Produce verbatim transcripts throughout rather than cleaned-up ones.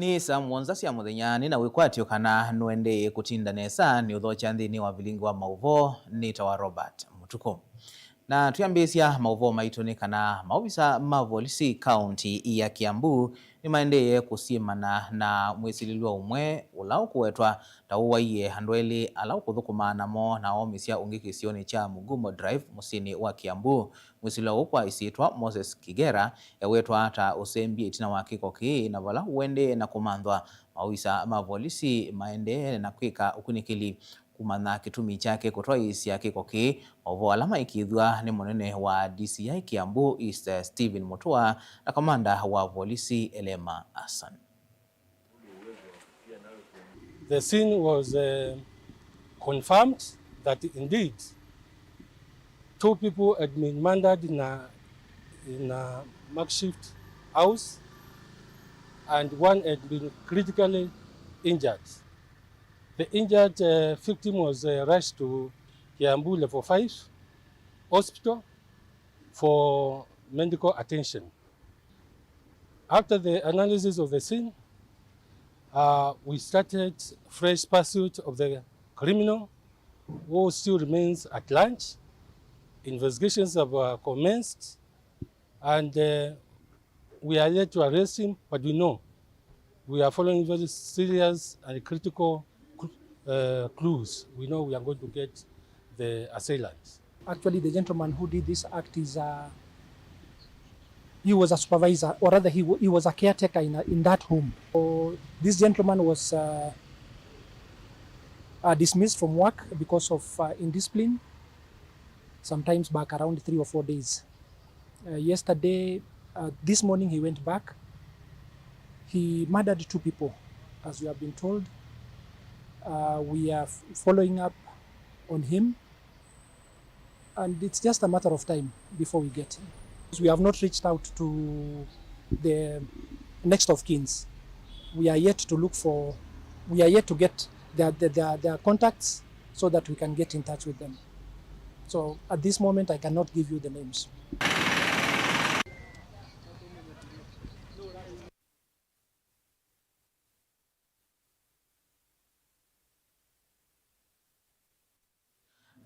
Nĩ saa mũonza sya mũthenya, nĩ na wĩkwatyo kana nũendee kũtinda nesa nĩ ũthokya nthĩnĩ wa vilingi wa maũvoo. Nĩtawa Robert Mũtukũ. Na twĩambĩĩsya maũvoo maitũ nĩ kana maovisa ma volisi kaũnti ya Kiambu nĩmaendee kũsyĩmana na mwĩsilĩlw'a ũmwe ũla ũkũwetwa ta ũwaie andũ elĩ ala ũkũthũkũmaa namo na oomisya ũngĩ kĩsionĩ kya Mugumo Drive mũsyĩnĩ wa Kiambu. Mwĩsilĩlw'a ũũ kwa ĩsyĩtwa Moses Kigera ewetwa ta ũsembie ĩtina wa kĩko kĩĩ, na vala ũendee na kũmanthwa, maovisa ma volisi maendee na kwĩka ũkunĩkĩli kũmanya kĩtumi kyake kũtwaĩĩsya kĩko kĩĩ, maũvoo ala maĩkĩĩthw'a nĩ mũnene wa D C I Kiambu East, Stephen Mutua, na kamanda wa volisi Elema Hassan. The scene was uh, confirmed that indeed two people had been murdered in a, in a makeshift house and one had been critically injured. The injured uh, victim was uh, rushed to Kiambu Level five Hospital for medical attention. After the analysis of the scene, uh, we started fresh pursuit of the criminal who still remains at large. Investigations have uh, commenced and uh, we are yet to arrest him, but we know we are following very serious and critical uh, clues. We know we are going to get the assailant. Actually, the gentleman who did this act is uh, he was a supervisor, or rather, he, he was a caretaker in, a, in that home. So this gentleman was uh, uh, dismissed from work because of uh, indiscipline, sometimes back around three or four days. Uh, yesterday, uh, this morning, he went back. He murdered two people, as we have been told. Uh, we are following up on him, and it's just a matter of time before we get him. We have not reached out to the next of kins. We are yet to look for, we are yet to get their, their, their, their contacts so that we can get in touch with them. So at this moment, I cannot give you the names.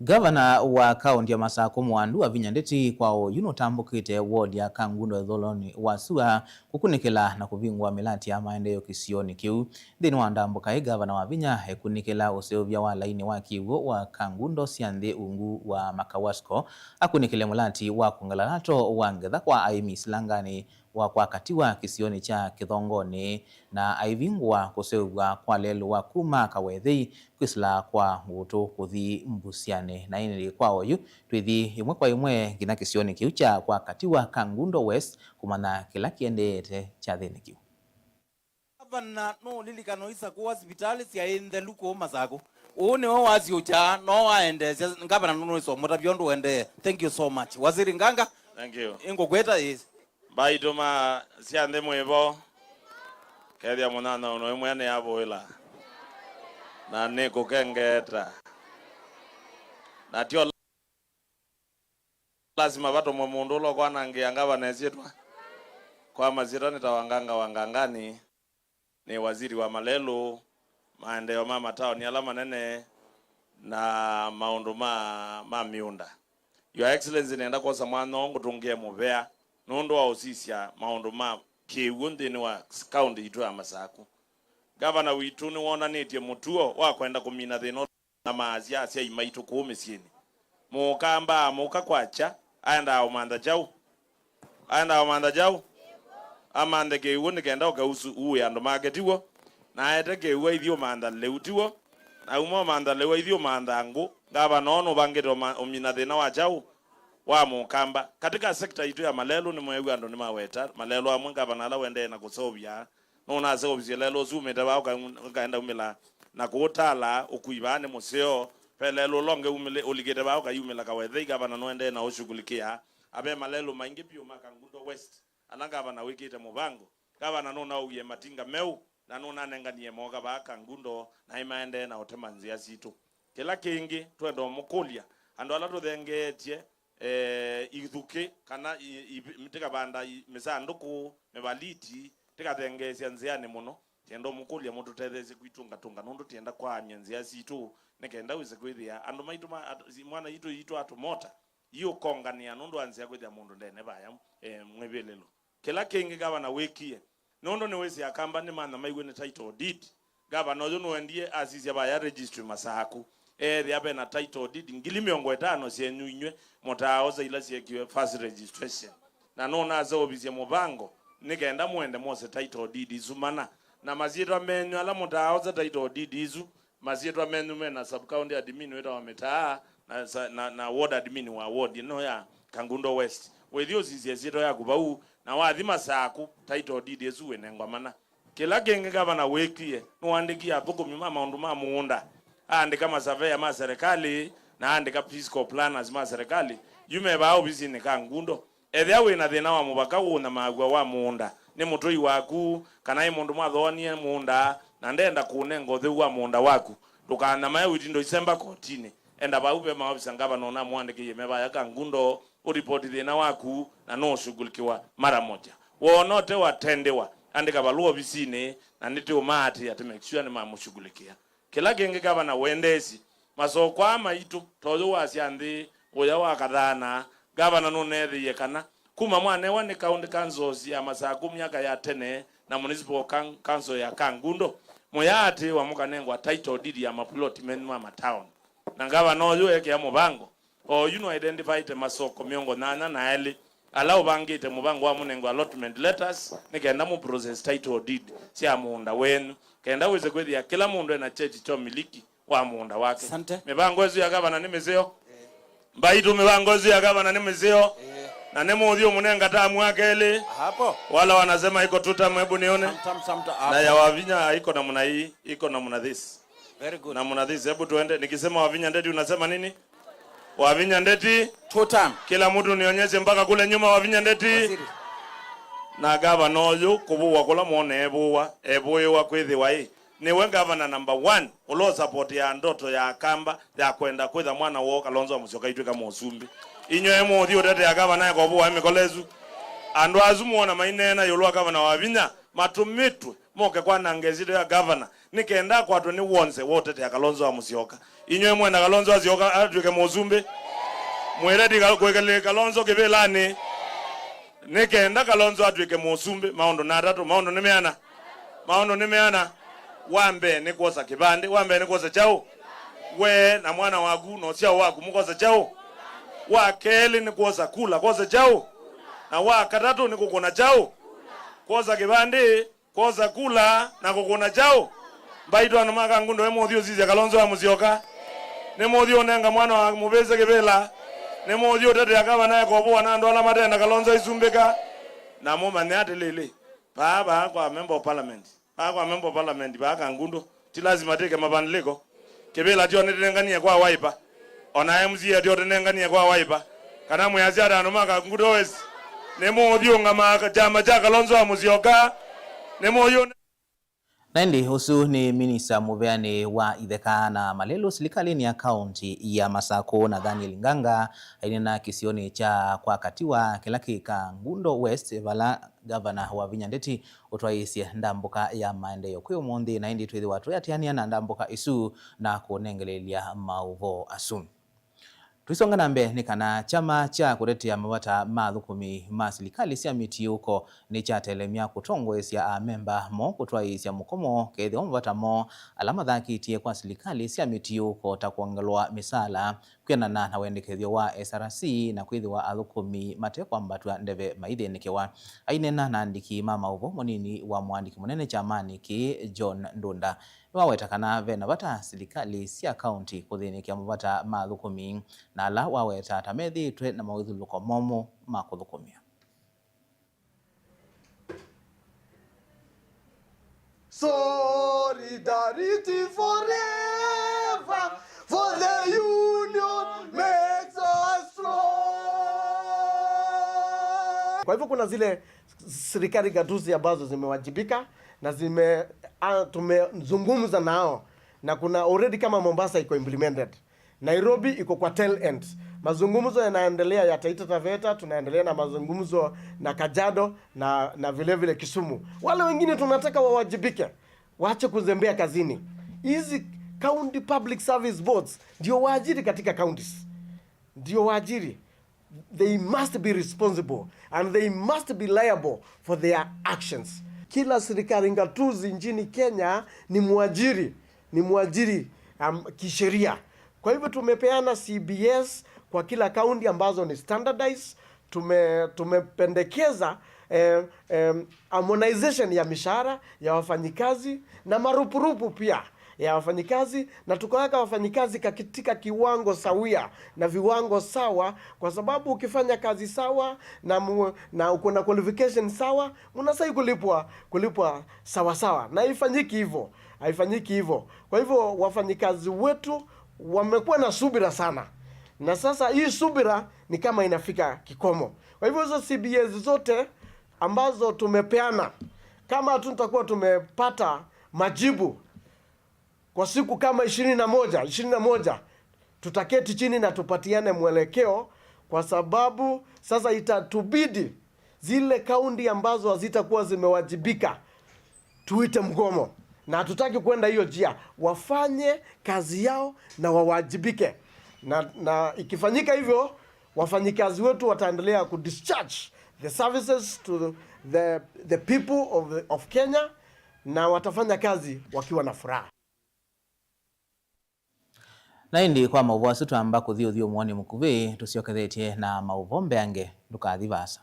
Ngavana wa kaũnti ya Masakũ Mwandu Wavinya Ndeti kwa oyu nũtambũkĩte wodi ya Kangundo ĩthũlonĩ wa sua kũkunĩkĩla na kũvingũa mĩlati ya maendeeo kĩsionĩ kĩu. Nthĩnĩ wa ndambũka ĩ, Ngavana Wavinya ekunĩkĩla ũseũvya wa laini wa kĩw'ũ wa Kangundo sya nthĩ ungu wa Makawasco, akunĩkĩle mũlati wa kũngala lato wa ngetha kwa aĩmi silanganĩ wa kwa Katiwa kĩsionĩ kya Kĩthongonĩ, na aivingũa kũseũvw'a kwa lelũ wa kuma Kawethei kwĩsĩla kwa Ngũtũ kũthi Mbusyanĩ. Na ĩndĩ kwa oyu, twĩthi ĩmwe kwa ĩmwe nginya kĩsionĩ kĩu kya kwa Katiwa Kangundo West kũmanya kĩla kĩendeete kyathĩnĩ kĩu. Ngavana nũũlilikana isakũa sivitalĩ syaĩ nthelu kũu Masakũ. Ũũ nĩwe wasyũkyaa, no waendeesya. Ngavana nũnũĩsa ũmũtavya ũndũ ũendee. Thank you so much. Waziri Nganga, Thank you. Ĩngũkwĩta ĩĩ. Mbaitũ ma sya nthĩ mwĩ vo, kethĩa mũnyanyaũ no ĩmwe nĩavũĩla na nĩkũkengeeta. Na tyo lasima vatũmwe mũndũ ũla ũkwanangĩa ngavana ĩsyĩtwa. Kwa masyĩtwa nĩtawa Nganga wa Ngangani, nĩ waziri wa malelũ, maendeeo ma mataoni ala manene, na maũndũ ma, ma mĩũnda. Your Excellency, nĩenda kwosa mwanya ũũ ngũtũngĩe mũvea nũndũ wa ũsisya maũndũ ma kĩw'ũ nthĩnĩ wa kaũntĩ yitũ ya Masakũ. Ngavana witũ nĩwonanĩtye mũtuo wa kwenda kũmina thĩna ũla na maasya asyai maitũ kũu mĩsyĩnĩ. Mũkamba amũka kwakya aendaa ũmantha kyaũ? Aendaa ũmantha kyaũ? Amanthe kĩw'ũ nĩ kenda ũke ũsu-, uue andũ make, tiw'o? Na aete kĩw'ũ aithi ũmantha lĩu, tiw'o? Na auma ũmantha lĩu aithi ũmantha ngũ. Ngavana ũũ nũvangĩte ũma-, ũmina thĩna wa kyaũ? Wa mũkamba. Katika sekta yitũ ya malelũ, nĩmweew'a andũ nĩmaweta malelũ amwe ngavana ala ũendee na kũseũvya. Nũnaseũvisye lelũ ũsu umĩte vaa ũka-, ũkaenda umĩla na kũũtala ũkui vaa nĩ mũseo. Ve lelũ ũla ũngĩ umĩlĩ-, ũlikĩte vaa ũkaiumĩla Kawethei, ngavana nũendee na ũshughulikia. Ave malelũ maingĩ vyũ ma Kangundo West ala ngavana wĩkĩte mũvango. Ngavana nũnaũie matinga meũ na nũnanenganie moka vaa Kangundo, naĩ maendee na ũtema nzĩa sitũ. Kĩla kĩngĩ, twenda ũmũkũlya andũ ala tũthengeetye, eh, ithukĩ kana i-, i-, tĩkavanda i-, mĩsandũkũ, mĩvaliti, tĩkathengeesya nzĩanĩ mũno. Tienda ũmũkũlya mũtũtetheesye kwitũngatũnga, nũndũ tienda kwaany'a nzĩa sitũ, nĩ kenda wĩse kwĩthĩa andũ maitũ ma, at-, si-, mwana yitũ yitũ atũmota, iũkonganĩa nũndũ wa nzĩa kwĩthĩa mũndũ ndene vaya, eh, mwĩvĩlĩlo. Kĩla kĩngĩ gavana wĩkie, nũndũ nĩwĩsĩ Akamba nĩmanyamaiw'e nĩ title deed, gavana ũyũ nũendie asisya vaya registry Masaku, eethĩa ve na title deed ngili mĩongo ĩtano syenyu inyw'ĩ mũtaaosa ila syekiwe first registration. Na nũnaseũvisye mũvango nĩ kenda mũende mwose title deed isu mana, na masyĩtwa menyu ala mũtaaosa title deed isu, masyĩtwa menyu me na sub county admin wĩtawa Mĩtaa na, sa- na, na ward admin wa ward ĩno ya Kangundo West. Wĩthi ũsisye ĩsyĩtwa yaku vau, na wathi Masaku, title deed ĩsu wĩnengwa mana. Kĩla kĩngĩ gavana wĩkie, nũandĩkie athũkũmi ma maũndũ ma mũũnda, aandĩka masavea ma serikali, na aandĩka physical planners ma serikali, yu me vaa ovisinĩ Kangundo. Ethĩa wĩ na thĩna wa mũvaka ũũnyamaaw'a wa mũũnda nĩ mũtũi waku, kana ĩ mũndũ mwathooanie mũũnda na ndenda kũũnenga ũtheu wa mũũnda waku, ndũkanyamae ũitinda ũisemba kotinĩ. Enda vau ve maovisa ngavana ũnamũandĩkĩie me vaya Kangundo, ũripoti thĩna waku na nũũshughulikiwa mara moja. Woona ũte watendewa, andĩka valũa ovisinĩ na nĩtũũmaatĩĩa tũ make sure nĩmamũshughulikia. Kĩla kĩngĩ gavana wendeesye, masoko aa maitũ, ta ũyũ wasya nthĩ, ũya wa Kathaana, gavana nũneethĩie kana kuma mwanewa nĩ county councils ya Masaku myaka ya tene na municipal coun- council ya Kangundo, mũyaatĩĩwa mũkanengwa title deed ya mapuloti menyu ma mataoni. Na gavana ũyũ ekĩa mũvango, oyu nũ identifyĩte masoko mĩongo nyanya na elĩ ala ũvangĩte mũvango wa mũnengo allotment letters nĩ kenda mũ process title deed sya mũũnda wenyu, kenda wĩse kwĩthĩa kĩla mũndũ ena cheti kya ũmiliki wa mũũnda wake. Asante. Mĩvango ĩsu ya gavana nĩ mĩseo. Mbaitũ, mĩvango ĩsu ya gavana nĩ mĩseo. Eh. Na nĩ mũũthi ũmũnenga tamu wa kelĩ. Hapo. Wala wanasema iko two term, hebu nione. Tam, tam, tam, tam, na ya hapo. Wavinya iko namna hii, iko namna this. Very good. Namna this, hebu tuende. Nikisema Wavinya Ndeti, unasema nini? Wavinya Ndeti. Two term. Kila mtu nionyeshe mpaka kule nyuma, Wavinya Ndeti. Waziri. Na gavana ũyũ kũvũwa kũla mwona evũwa, evũĩwa kwĩthĩwa ĩ nĩwe gavana number one ũla ũsapotĩaa ndoto ya Akamba ya kwenda kwĩtha mwana woo Kalonzo wa Musyoka aitw'ĩka mũsumbĩ. Inyw'ĩ mũũthi ũtetea gavana ekũvũwa mĩkola ĩsu. Andũ asu mwona maineena ĩũlũ wa gavana Wavinya matũmĩtwe moke kwananga ĩsyĩtwa ya gavana nĩ kenda akwatwe nĩ wonze wa ũtetea Kalonzo wa Musyoka. Inyw'ĩ mwenda Kalonzo asyoka atw'ĩke mũsumbĩ? Mwĩre ti Kal- kwĩkĩlĩ Kalonzo kĩvĩlanĩ. Nĩ kenda Kalonzo atw'ĩke mũsumbĩ, maũndũ na atatũ. Maũndũ nĩ meana? Maũndũ nĩ meana? Wa mbee nĩ kwosa kĩvandĩ. Wa mbee nĩ kwosa kyaũ? We na mwana waku na ũsyao waku mũkosa kyaũ? Wa kelĩ nĩ kwosa kula. Kwosa kyaũ? Na wa katatũ nĩ kũkũna kyaũ? Kwosa kĩvandĩ. Kwosa kula na kũkũna kyaũ? Mbaitũ, andũ ma Kangundo, nĩmũũthi ũsisya Kalonzo wa Musyoka? Nĩmũũthi ũnenga mwana wa mũvĩsĩ kĩvĩla? Nĩmũũthi ũtetea gavana ekũvũwa na andũ ala mate na Kalonzo aisumbĩka? Na mũmanye atĩlĩlĩ, vaa, vaa kwa member of parliament, vaa kwa member of parliament, vaa Kangundo, ti lazima tĩke mabandĩlĩko. Kĩvĩla tyo nĩtũnenganie kwa Wiper. O na M C A tyo tũnenganie kwa Wiper. Kana mwĩasya ata andũ ma Kangundo West? Nĩmũũthi ũng'amaa kyama kya Kalonzo wa Musyoka? Nĩmũũthi ũne- Na ĩndĩ ũsu nĩ minista mũveanĩ wa itheka na malelũ silikalĩnĩ ya kaunti ya Masaku, Nathaniel Nganga, aineena kĩsionĩ kya kwa Katiwa kĩla kĩ Kangundo West, vala Ngavana Wavinya Ndeti ũtwaĩĩsye ndambũka ya maendeeo kwĩ ũmũnthĩ, na ĩndĩ twĩthĩwa tũyatĩanĩa na ndambũka ĩsu na kũnengeleelya maũvoo asu. Tũisonga na mbee, nĩ kana kyama kya kũtetea mavata ma athũkũmi ma silikalĩ sya mĩtiũko nĩkyatelemya kũtongoesya amemba moo kũtwaĩĩsya mũkomo kethĩwa mavata moo ala mathakĩtye kwa silikalĩ sya mĩtiũko ta kwongelwa mĩsaala kwĩanana na wendekethyo wa S R C na kwĩthĩwa athũkũmi mate kwambatw'a ndeve maithĩnĩkĩwa. Aineena na andĩki ma maũvoo, mũnini wa mũandĩki mũnene kyamanĩ kĩĩ, John Ndunda, nĩwaweta kana ve na vata silikalĩ sya kaunti kũthĩnĩkya mavata ma athũkũmi, na ala waweta ta methĩĩtwe na mawĩthyũlũlũko momũ ma kũthũkũmĩa. Solidarity forever, for the union makes us strong. Kwa hivyo kuna zile serikali gatuzi ambazo zimewajibika na zime, a, tumezungumza nao na kuna already kama Mombasa iko implemented. Nairobi iko kwa tail end. Mazungumzo yanaendelea ya Taita Taveta, tunaendelea na mazungumzo na Kajiado na, na vile vile Kisumu. Wale wengine tunataka wawajibike. Wache kuzembea kazini. Hizi county public service boards ndio waajiri katika counties. Ndio waajiri. They must be responsible and they must be liable for their actions. Kila serikali ngatuzi nchini Kenya ni mwajiri, ni mwajiri, um, kisheria. Kwa hivyo tumepeana C B S kwa kila county ambazo ni standardized. Tume-, tumependekeza, eh, em, harmonization ya mishahara ya wafanyikazi na marupurupu pia ya wafanyikazi, na tukaweka wafanyikazi katika kiwango sawia na viwango sawa, kwa sababu ukifanya kazi sawa na mu-, na uko na qualification sawa, mnastahili kulipwa, kulipwa sawa sawa, na haifanyiki hivyo, haifanyiki hivyo. Kwa hivyo wafanyikazi wetu wamekuwa na subira sana, na sasa hii subira ni kama inafika kikomo. Kwa hivyo hizo C B S zote ambazo tumepeana, kama hatutakuwa tumepata majibu kwa siku kama ishirini na moja, ishirini na moja, tutaketi chini na tupatiane mwelekeo, kwa sababu sasa itatubidi zile kaunti ambazo hazitakuwa zimewajibika tuite mgomo, na hatutaki kwenda hiyo njia. Wafanye kazi yao na wawajibike, na, na ikifanyika hivyo, wafanyikazi wetu wataendelea kudischarge the services to the, the people of, of Kenya, na watafanya kazi wakiwa na furaha. Na ĩndĩ kwa maũvoo asu twamba kũthi ũthyũmũonĩ mũkuvĩ, tũsyokethetye na maũvoo mbeange, ndũkathi vaasa.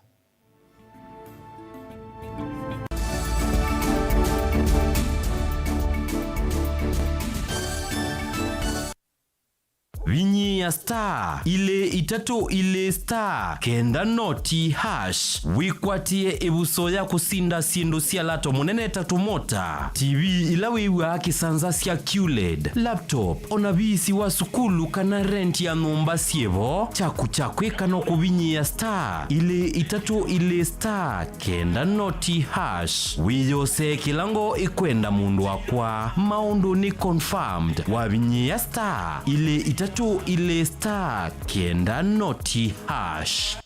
Vinyĩĩa star ilĩ itatũ ilĩ star kenda noti hash wĩkwatĩe ĩvuso ya kũsinda syĩndũ sya lato mũnene ta tũmota, T V ila wĩw'aa kĩsanza sya Q led, laptop, o na viisi wa sukulu kana rent ya nyũmba syĩ vo. Kyaku kya kwĩka no kũvinyĩĩa star ilĩ itatũ ilĩ star kenda noti hash wĩyosee kĩla ngoo ĩkwenda mũndũ wakwa. Maũndũ nĩ confirmed wavinyĩĩa star ilĩ itatũ ilĩ star kenda noti hash.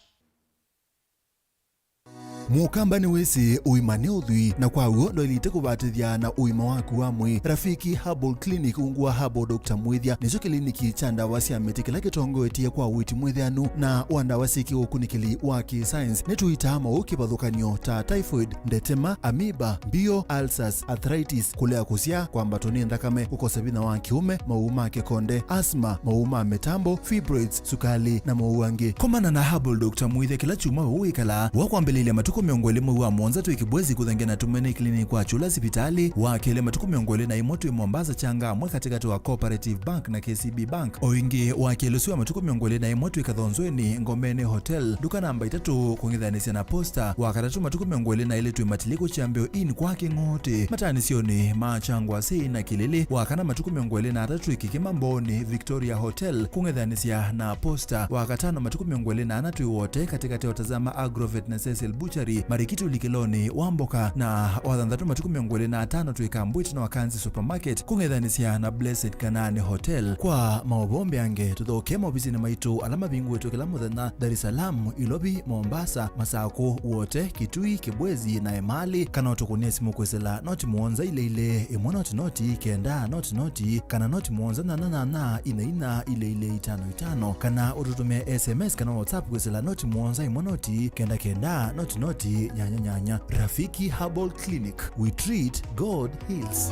Mũkamba nĩwĩsĩ ũima nĩ ũthwii, na kwa w'o ndwaĩlĩte kũvatĩthya na ũima waku wa mwĩĩ. Rafiki Herbal Clinic ungu wa Herbal Doctor Mwĩthya nĩkyo kĩliniki kya ndawa sya mĩtĩ kĩla kĩtongoetye kwa ũiiti mwĩthĩanu na wa ndawa syĩ kĩũkunĩkĩli wa kĩ-science. Nĩtũitaa maũũ kĩvathũkany'o ta typhoid, ndetema, amoeba, mbio, ulcers, arthritis, kũlea kũsyaa, kwambatwa nĩ nthakame, kũkosa vinya wa kĩũme, maũũ ma kĩkonde, asthma, maũũ ma mĩtambo, fibroids, sukali, na maũũ angĩ. Komana na Herbal Doctor Mwĩthya kĩla kyumwa we wĩkalaa. Wa kwambĩlĩlya matukũ mĩongo ĩlĩ mwei wa mũonza twĩ Kibwezi kũthengea na Tumaini Clinic kwa Kyũla sivitalĩ. Wa kelĩ matukũ mĩongo ĩlĩ na ĩmwe twĩ Mombasa Changamwe katĩkatĩ wa Cooperative Bank na K C B Bank. O ĩngĩ wa kelĩ ũsu wa matukũ mĩongo ĩlĩ na ĩmwe twĩ Kathonzweni Ngomeni Hotel, nduka namba itatũ kũng'ethanĩsya na Posta. Wa katatũ matukũ mĩongo ĩlĩ na ĩlĩ twĩ Matilikũ Kyambĩo Inn kwa Kĩng'otĩ, mataanĩsyonĩ ma Kyangwasĩ na Kĩlĩlĩ. Wa kana matukũ mĩongo ĩlĩ na atatũ twĩ Kĩkĩma Mbooni Victoria Hotel kũng'ethanĩsya na Posta. Wa katano matukũ mĩongo ĩlĩ na ana twĩ Wote katĩkatĩ wa Tazama Agrovet na Cecil Butchery, Marikiti ũlikĩlonĩ wa mboka. Na wa thanthatũ matukũ mĩongo ĩlĩ na atano twĩ Kambwit na Wakanzi Supermarket kũng'ethanĩsya na Blessed Kanani Hotel. Kwa maũvoo mbeange, tũthokee maovisinĩ maitũ ala mavingũĩtwe kĩla mũthenya, Dar es Salaam, Ilovi, Mombasa, Masakũ, Wote, Kitui, Kibwezi na Emali, kana ũtũkũnĩe simũ kwĩsĩla noti mũonza ilĩ ilĩ ĩmwe noti noti kenda noti noti, kana noti mũonza nyanya nyanya ina ina ilĩ ilĩ itano itano, kana ũtũtũmĩe S M S kana WhatsApp kwĩsĩla noti mũonza ĩmwe noti kenda kenda noti noti nyanya nyanya. Rafiki Herbal Clinic, we treat, God heals.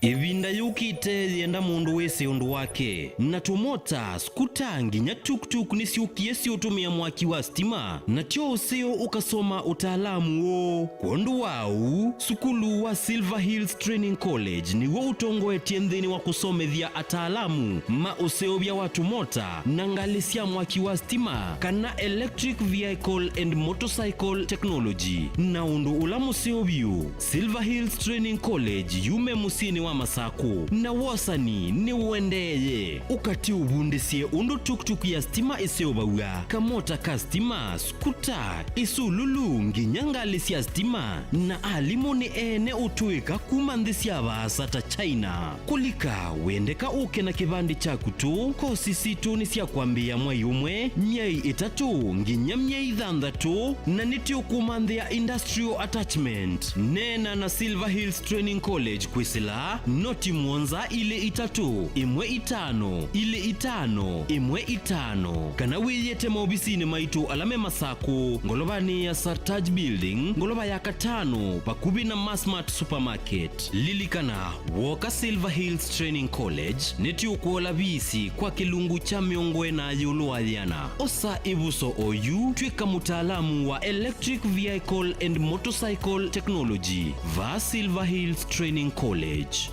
Ĩvinda yũkĩte yĩenda mũndũ wĩsĩ ũndũ wake. Na tũmota, skuta, nginya tuk-tuk nĩsyũkie syĩũtũmĩa mwaki wa stima, na tyo ũseo ũkasoma ũtaalamu ũũ. Kwondũ wa ũu, sukulu wa Silver Hills Training College nĩw'o ũtongoetye nthĩnĩ wa kũsomethya ataalamu ma ũseũvya wa tũmota na ngalĩ sya mwaki wa stima, kana electric vehicle and motorcycle technology. Na ũndũ ũla mũseo vyũ, Silver Hills Training College yume mũsyĩnĩ wa Masakũ, na wosani nĩũendeeye. Ũka tũũvundĩsye ũndũ tuktuk ya sitima ĩseũvaw'a, kamota ka sitima, skuta, isululu, nginya ngalĩ sya sitima, na alimũ nĩ ene ũtũĩka kuma nthĩ sya vaasa ta China. Kũlika, wendeka ũke na kĩvandĩ kyaku tũ. Kosi sitũ nĩ sya kwambĩĩa mwai ũmwe, myei ĩtatũ, nginya myei thanthatũ, na nĩtũkũmanthĩa industrial attachment. Neena na Silver Hills Training College kwĩsĩla noti mũonza ilĩ itatũ, ĩmwe itano, ilĩ itano, ĩmwe itano, kana wĩyĩte maovisinĩ maitũ ala me Masakũ, ngolovanĩ ya Sartaj Building, ngolova ya katano, vakuvĩ na Massmart Supermarket. Lilikana, woka Silver Hills Training College, nĩtũkũola visi kwa kĩlungu kya mĩongo ĩna ĩũlũ wa yĩana. Osa ĩvuso oyu, tw'ĩka mũtaalamu wa Electric Vehicle and Motorcycle Technology va Silver Hills Training College.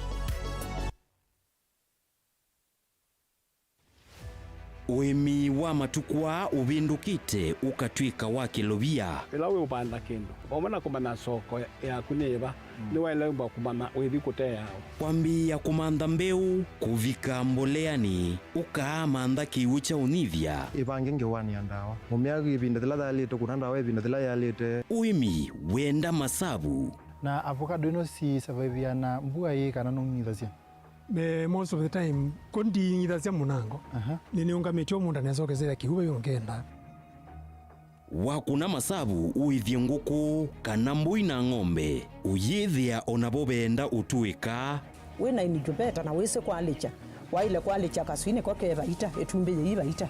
Ũĩmi wa matukũ aa ũvĩndũkĩte ũkatw'ĩka wa kĩlovia. Ĩla wĩũvanda kĩndũ, vamwe na kũmanya soko yaku nĩ ĩva, nĩwaĩle ũmba kũmanya wĩthi kũteawa. Kwambĩĩa kũmantha mbeũ, kũvika mboleanĩ, ũkaamantha kĩw'ũ kya ũnyivya. Ĩvange ngewanĩa ndawa. Mũmea ĩvinda yĩla yaĩlĩte, kũna ndawa ĩvinda yĩla yaĩlĩte. Ũĩmi wenda masavu. Na avocado ĩno si survive na mbua ĩĩ kana nũng'ithasya? Eh, most of the time, ko nding'ithasya mũnango. Aha. Nĩnĩũngamĩtye o mũndũ anesokesea kĩw'ũ vai ũngenda. Wakũna masavu ũĩthye ngũkũ kana mbũi na ng'ombe, ũyĩthĩa o navo veenda ũtũĩka. Wĩ na incubator na wĩsĩ kwalĩkya, waĩle kwalĩkya kaswĩ nĩko ke vaita, ĩtumbĩ yĩi vaita.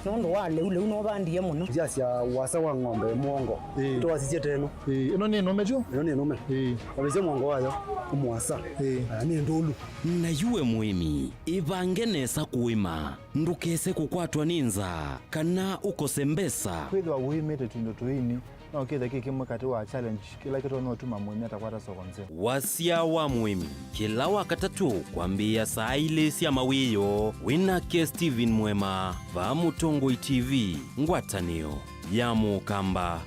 Nũndũ wa lĩu, lĩu nũvandie mũno. Ndyasya wasa wa ng'ombe mũongo. Ĩĩ. Twasisye teno. Ĩĩ, ĩno nĩ nũme tyo? Ĩno nĩ nũme. Ĩĩ. Wavĩsya mũongo wayo, ũmwasa. Ĩĩ. Aya nĩ ndũlu. Na yu we mũĩmi, ĩvange nesa kũĩma. Ndũkese kũkwatwa nĩ nzaa, kana ũkose mbesa. Kwĩthĩwa ũĩmĩte tũindo tũini, no kĩthe kĩ kĩmwe katĩ wa challenge kĩla kĩtonya ũtuma mũĩmi atakwata soko nzeo. Wasya wa mũĩmi, kĩla Wakatatũ kwambĩĩa saa ilĩ sya mawĩoo, wĩ nake Stephen Mwema, va Mũtongoi T V, ngwatanĩo ya Mũkamba.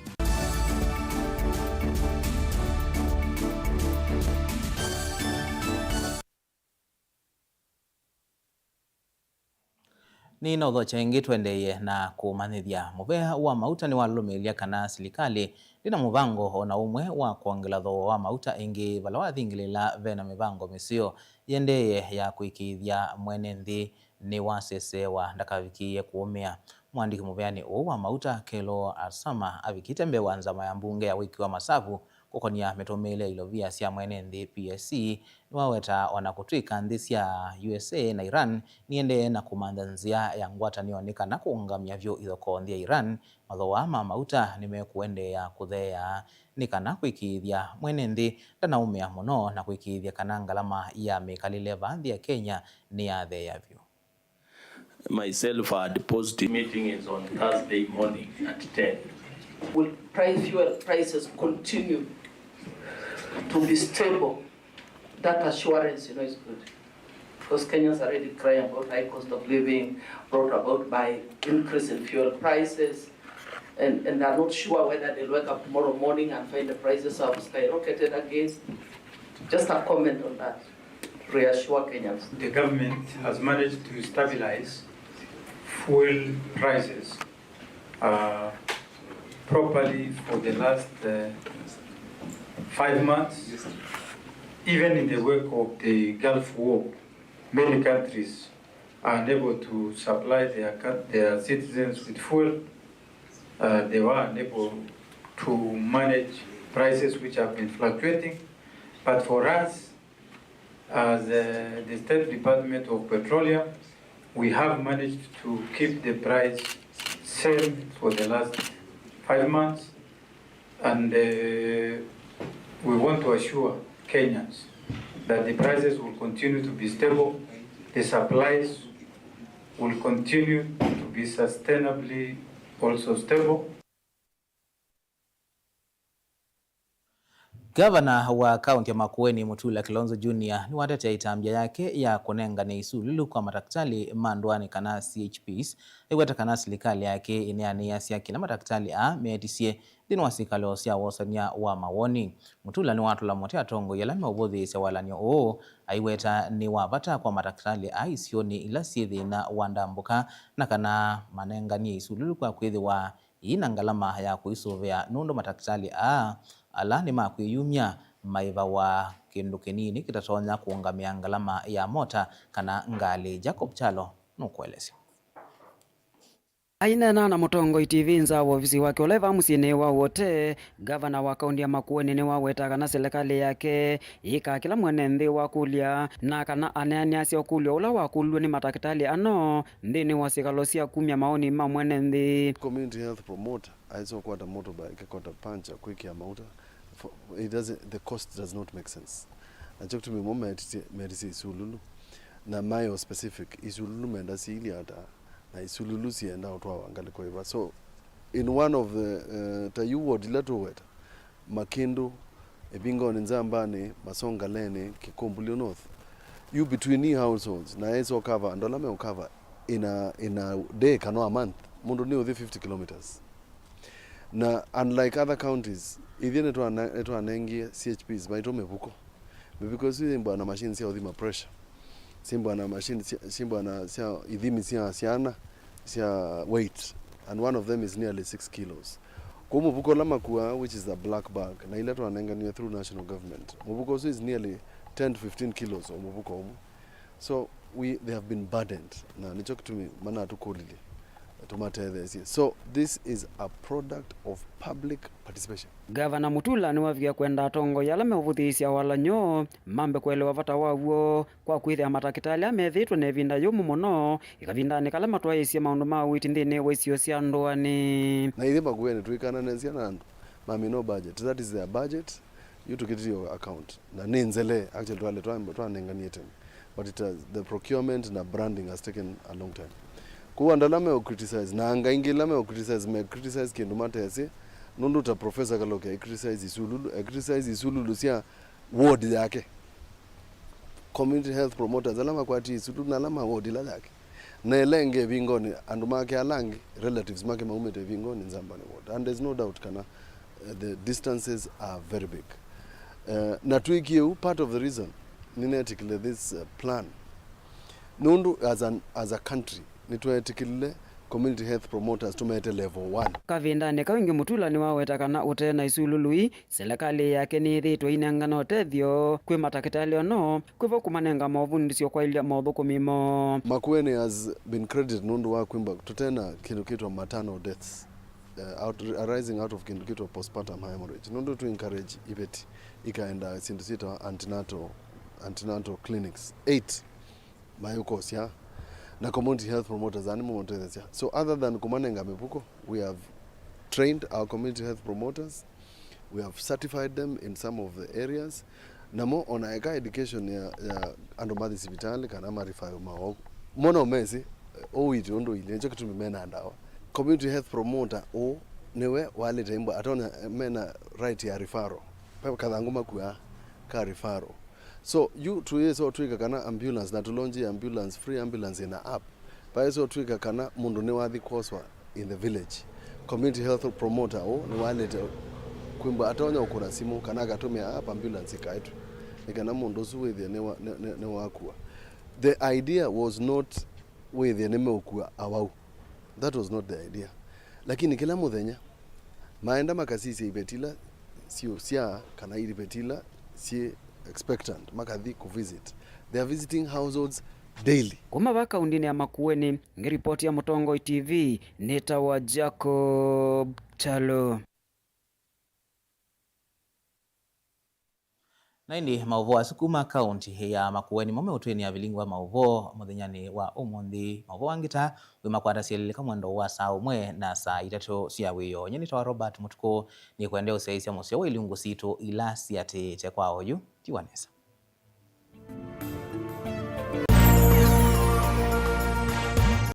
Nĩnaũthokya ĩngĩ tũendeeye na kũmanyĩthya. Mũvea wa mauta nĩwalũlũmĩĩlya kana silikalĩ ndĩna mũvango o na ũmwe wa kwongela thooa wa mauta ĩngĩ vala wathingĩlĩla ve na mĩvango mĩseo yĩendeeye ya kũĩkĩĩthya mwene nthĩ nĩwasesewa ndakavikĩĩe kũũmĩa. Mũandĩki mũveanĩ ũũ wa mauta, Kelo Asama, avikĩte mbee wa nzama ya mbunge ya wĩki wa masavu kũkonya mĩtũmĩĩle ya ilovia sya mwene nthĩ, P S C, nĩwawetaa o na kũtw'ĩka nthĩ sya U S A na Iran niendee na kũmantha nzĩa ya ngwatanĩo nĩ kana kũũngamya vyũ ithokoo nthĩ ya Iran, mathooa ma mauta nĩmekũendeea kũtheea nĩ kana kũĩkĩĩthya mwene nthĩ ndanaũmĩa mũno na kũĩkĩĩthya kana ngalama ya mĩkalĩle vaa nthĩ ya Kenya nĩyatheea vyũ. Myself had positive. Meeting is on Thursday morning at ten. Will price, fuel prices continue to be stable? That assurance, you know, is good. Because Kenyans are already crying about high cost of living brought about by increase in fuel prices. And, and they're not sure whether they'll wake up tomorrow morning and find the prices have skyrocketed again. Just a comment on that. Reassure Kenyans. The government has managed to stabilize fuel prices, uh, properly for the last, uh, five months. Even in the wake of the Gulf War, many countries are unable to supply their coun-, their citizens with fuel. Uh, they were unable to manage prices which have been fluctuating. But for us, as, uh, the State Department of Petroleum, we have managed to keep the price same for the last five months. And, uh, we want to assure Kenyans that the prices will continue to be stable, the supplies will continue to be sustainably also stable. Gavana wa kaunti ya Makueni, Mutula Kilonzo Junior, nĩwatetea ĩtambya yake ya kũnengane isululu kwa matakĩtalĩ ma ndũanĩ kana C H Ps, aiweta kana silikalĩ yake ĩneanĩasya kĩla matakĩtalĩ aa meetisye Nthĩnĩ wa syĩkalo sya wosany'a wa mawoni, Mutula nĩwatũla mũtĩ atongoi ala meũvũthĩĩsya walany'o ũũ, aiweta nĩ wa vata kwa matakĩtalĩ aa isionĩ ila syĩ thĩna wa ndambũka, na kana manenganie isululu kwa kwĩthĩwa ii na ngalama ya kũisũvĩa, nũndũ matakĩtalĩ aa ala nĩ ma kwĩyumya maĩvawa kĩndũ kĩnini kĩtatonya kũũngamĩa ngalama ya mota kana ngalĩ. Jacob Kyalo nũkũelesya. Aineena na Mũtongoi T V nza wa ovisi wake ũla ĩ vaa mũsyĩnĩ wa Wote, ngavana wa kaunti ya Makueni nĩwaweta kana silikalĩ yake yĩkaa kĩla mwene nthĩ wakũlya, na kana aneanĩasya ũkũlyo ũla wakũlw'e nĩ matakĩtalĩ ano nthĩnĩ wa syĩkalo sya kumya maoni ma mwene nthĩ. Community health promoter aĩsa ũkwata motorbike, akakota puncture, kwĩkĩa mauta. For, it doesn't, the cost does not make sense. Na kyo kĩtumi mo metisye, metisye isululu. Na mayo specific, isululu menda siilye ata, na isululu sienda ũtwawa ngalĩko ĩva. So, in one of the, uh, ta yu ward ila tũweta, Makĩndũ, Ĩvingoni, Nzambanĩ, Masongaleni, Kĩkũmbũlyo North, yu between households, na ĩsa ũkava, andũ ala meũkava in a, in a day kana a month, mũndũ nĩ ũthi fifty kilometers. Na unlike other counties, ithyĩ nĩtwana-, nĩtwanengie C H Ps maitũ mĩvuko. Mĩvuko ĩsu yĩmbwa na machine sya ũthima pressure. Syĩmbwa na machine sya, syĩmbwa na sya ithimi sya syana, sya weight. And one of them is nearly six kilos. Kwoou mũvuko ũla makuaa, which is a black bag, na ila twanenganiwe through national government, mũvuko ũsu is nearly ten to fifteen kilos o mũvuko ũmwe. So we, they have been burdened, na nĩkyo kĩtumi manatũkũlilye tũmatetheesye. So this is a product of public participation. Ngavana Mutula nĩwavikie kwenda atongoi ala meũvũthĩĩsya walany'o mambe kũelewa vata waw'o kwa kwĩthĩa matakĩtalĩ aa methĩĩtwe na ĩvinda yũmũ mũno ĩkavindanĩ kala matwaĩĩsye maũndũ ma ũiiti nthĩnĩ wa isio sya ndũanĩ. Na ithyĩ Makueni tũikananĩsya na andũ mamina budget, that is their budget. Yu tũkĩtĩtye account. Na nĩ nzele, actually, twale twa-, twanenganie tene. But it has, the procurement na branding has taken a long time. Kwoou andũ ala meũ criticize, na anga ingĩ ila meũ criticize, me criticize kĩndũ matesĩ, nũndũ ta Professor Kaloke e criticize isululu, e criticize isululu sya ward yake. Community health promoters, ala makwatie isululu na ala ma ward ila yake. Na ĩla ĩngĩ Ĩvingoni, andũ make ala angĩ, relatives make maumĩte Ĩvingoni, Nzambani ward. And there's no doubt kana, uh, the distances are very big. Uh, na twĩkie ũu, part of the reason nĩnetĩkĩle this, uh, plan, nũndũ as an, as a country, nĩtwetĩkĩlile community health promoters tũmete level one. Kavindanĩ kau ĩngĩ Mutula nĩwaweta kana ũtee na isululu ii, silikalĩ yake nĩyĩthĩĩtwe ĩinengana ũtethyo kwĩ matakĩtalĩ ono, kwĩvo kũmanenga movundĩsyo kwaĩlya mothũkũmi moo. Makueni has been credited nũndũ wa kwĩmba tũte na kĩndũ kĩtwa maternal deaths, uh, out, arising out of kĩndũ kĩtwa postpartum hemorrhage. Nũndũ tũ encourage iveti ikaenda syĩndũ syĩtawa antenatal, antenatal clinics, eight mayũkosya, na community health promoters aa nĩmo matũtetheesya. So other than kũmanenga mĩvuko, we have trained our community health promoters, we have certified them in some of the areas, namo ona eka education ya, ya andũ mathi sivitalĩ kana marifayo mao, mo no mesĩ, eh, ũiiti ũndũ ũilyĩ, nĩkyo kĩtumi mena ndawa. Community health promoter ũũ nĩwe walĩte imbwa, atonya, mena right ya referral. Ve kathangũ makuaa ka referral. So, yu tũyĩsa ũtwĩka kana ambulance, na tũlonji ambulance, free ambulance in a app. Vaĩsa ũtwĩka kana mũndũ nĩwathi kwoswa in the village, community health promoter ũũ nĩwalĩte kwĩmbwa atonya ũkũna simũ kana akatũmĩa app, ambulance ĩkaetwe, nĩ kana mũndũ ũsu wĩthĩe nĩwa-, nĩ-, nĩ-, nĩwakua. The idea was not wĩthĩe nĩmeũkua awau. That was not the idea. Lakini kĩla mũthenya, maenda makasisya iveti ila siũsyaa kana iveti ila syĩ expectant, makathi kũvisit. They are visiting households daily. Kuma va kaundinĩ ya Makueni, ngĩripoti ya Mũtongoi T V, nĩtawa Jacob Kyalo. Na ĩndĩ maũvoo asu kuma kaunti ya Makueni mo meũtwĩnĩa vilingi wa maũvoo mũthenyanĩ wa ũmũnthĩ. Maũvoo angĩ ta wĩ makwatasya lĩlĩka mwendo wa saa ũmwe na saa itatũ sya wĩoo. Nyie nĩtawa Robert Mũtukũ, nĩkwendea ũsyaĩĩsya mũseo wa ilungu sitũ ila siatĩĩte kwa oyu. Tiwa nesa.